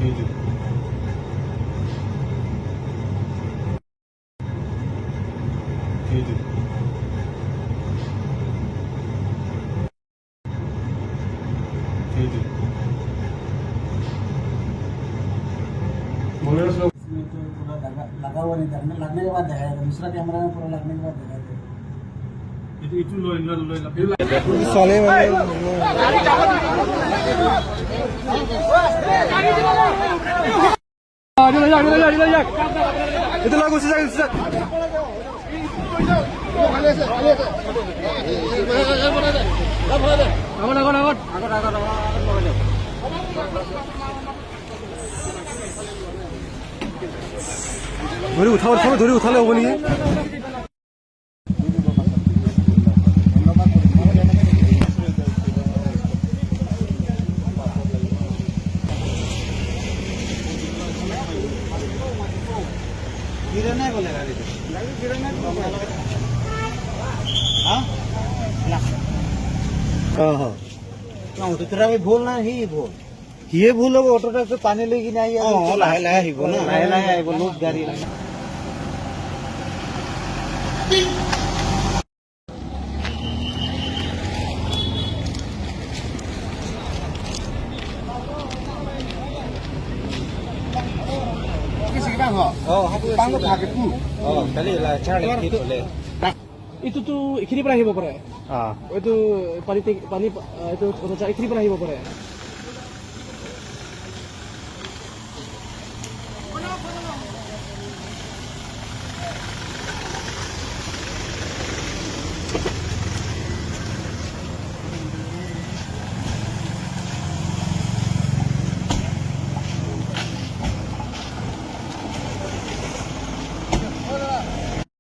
7, 7, 7. मगर इसमें तो पूरा लगा लगा हुआ नहीं था, लगने के बाद दिखाया था। दूसरा कैमरा में पूरा लगने के बाद दिखाया था। এইটো এইটো লৈ লৈ লৈ চলে মানে। এইটো লৈ গুচি যাক, গুচি যাক। ধৰি উঠাব, ধৰি উঠালে হ'ব নেকি? गिरा बोले गाड़ी गिरा। हाँ। অঁ। অটোটোৰ ভুল না, সি ভুল, সিয়ে ভুল হ'ব। অটোটা পানী লৈ কিনে আহি। অঁ, লাহে লাহে আহিব ন। লাহে লাহে আহিব, লোড গাড়ী। এইটোতো এইখিনিৰ পৰা আহিব পাৰে। অঁ। এইটো পানী, পানী এইটো এইখিনিৰ পৰা আহিব পাৰে।